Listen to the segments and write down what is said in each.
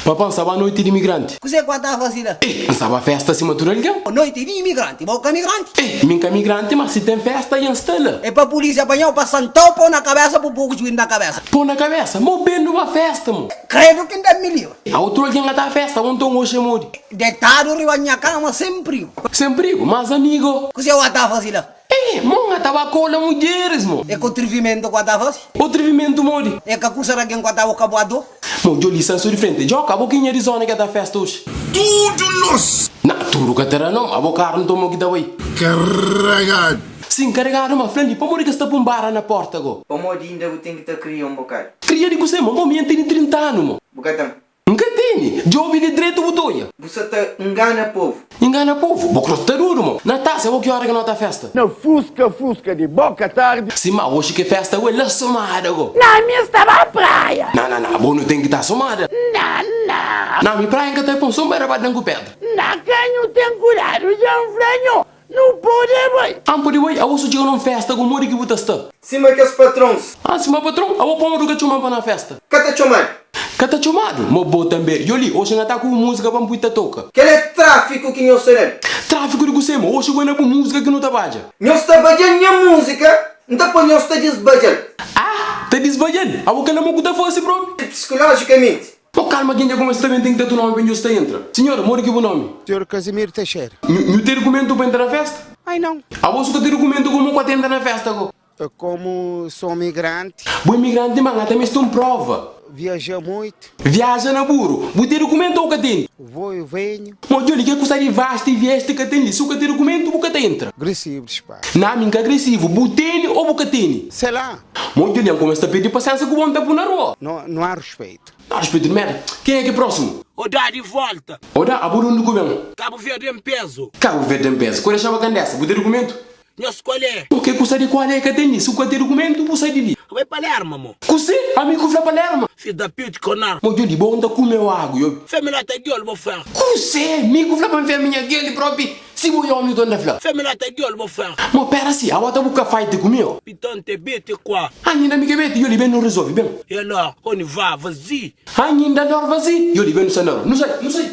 Papa, N staba noiti di imigranti. Kuzê ku a ta faze la? Eh, N staba festa sima tudu algen. Noiti di imigranti, bo ka migranti? Eh, mi N ka migranti, ma si ten festa dja N sta la. É pa pulísia panha-u pa santa-u pô na kabésa bu poku juíz na kabésa. Pô na kabésa? Mo ben nu ba festa, mo. Kredu ki N da mi livru. A utru algen ka ta festa, o nton oxi é modi? Detadu riba nha kama sen prigu. Sen prigu, mas amigo. Kuzê u a ta faze la? Eh, mo N ta ba kola mudjeris, mo. É ku trivimentu ku a ta faze? O trivimentu modi? É ka kusa di algen ku a ta oka bu ado? Mo, djo li sansu di frenti. Djo, ka bo ki nha di zona ki a ta festa oxi? Tudu nos. Na, tudu ka ta da no, ma bo karu nton mo ki ta bai? Karegadu. Sin, karegadu, ma fla li, pamodi ki es ta pun bara na porta go? Pamodi inda bu ten ki ta kria un bokadu? Kria di kuse, mo? Mo, mi N tene 30 anu, mo. Bu ka ten. N ka tene. Djobe li dretu bu ta odja. Bu sa ta ngana povu. Ingana povu? Bo krota dudu, mo. Na tasa, bo ki ora ki no ta festa? Na fuska fuska di boka tardi. Sima oxi ki festa ue la somada go. Na mi sta ba praia. Na na na bo no ten ki ta somada. Na na. Na mi praia N ka ta pon so mera ba dan ku pedra. Na ka nhu ten kudadu dja N fla nhu nu pode bai. An pode bai? Abo su txiga nun festa go modi ki bu ta sta? Sima kes patrons. Ah sima patron? Abo pamodi ka txoman pa na festa? Ka ta txomadu. Ka ta txomadu? Ma bo tanbe. Yoli, oxi N ta ku bu musika pa N pui ta toka. Kel é tráfiku ki nhos ta da-m. Tráfiku di kusé? Ma oxi ku é na bu musika ki nu ta badja. Nhos ta badja-m nha musika, N ta poi nhos ta disbadja-l. Ah! Ta disbadja-l? Abo kel amor ku ta fase propi? Psikulójikamenti. Mo kalma ken dja kumesa ta ben ten ki ta tu nomi pa nhos ta entra. Sinhora, modi ki bu nomi? Senhor Casimiro Teixeira. Nhu, nhu ten dukumentu pa entra na festa? Ai não. Abo su ka ten dukumentu komu ku ta entra na festa go? Komu sou migranti. Bu é migranti ma nha ta meste un prova. Viaja muitu. Viaja na buru. Bu ten dukumentu ou ka tene? Vou e venho. Mo djoli ke kusa di vasti e vieste ka ten li. Si bu ka ten dukumentu bu ka ta entra. Agresivu dispara. Na mi nka agresivu. Bu tene ou bu ka tene? Se la. Mo djoli N kumesa ta perde pasiensa ku bo N ta pu na rua. No, no há respeito. No há respeito di merda. Ken é ki prósimu? Odá di volta. Odá, abo di undi ku ben? Kabu Verdi en pezu. Kabu Verdi en pezu. Ku dexaba kandesa. Bu ten dukumentu? Nhos kual é? Purke ku sa di kual é ka ten li. Si bu ka ten dukumentu, bu sai di li. Bai Palerma, mo. Kuse? Ami ku fla Palerma? Fis da pit konar. Mo djoli, bo nta kume o agu, yo. Femi la ta giol bo fer. Kuse? Mi ku fla pa nfia minha geli propi? Si bo yomi to nda fla. Femi la ta giol bo fer. Mo pera si, awa ta bu ka fight ku mi o. Piton te bete kua. Anhinda mi ke bete, yoli ben nu resolvi, ben. E alor, oni va, vazi. Anhinda lor vazi, yoli ben nu sai na rua. Nu sai, nu sai.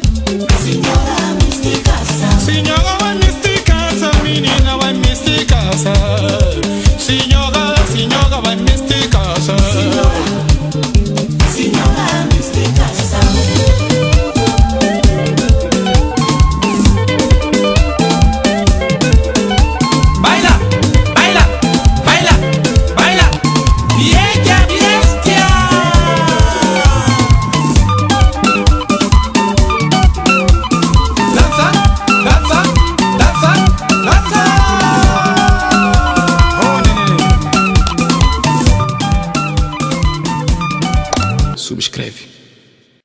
Sinhora misti kasa. Sinhora vai misti kasa, minina vai misti kasa. Sinhora, sinhora vai misti kasa. Sinhora, sinhora misti kasa. Baila, baila, baila, baila, vieja bestia. Dança, dança, dança, dança. Oh, nenê. Subscreve.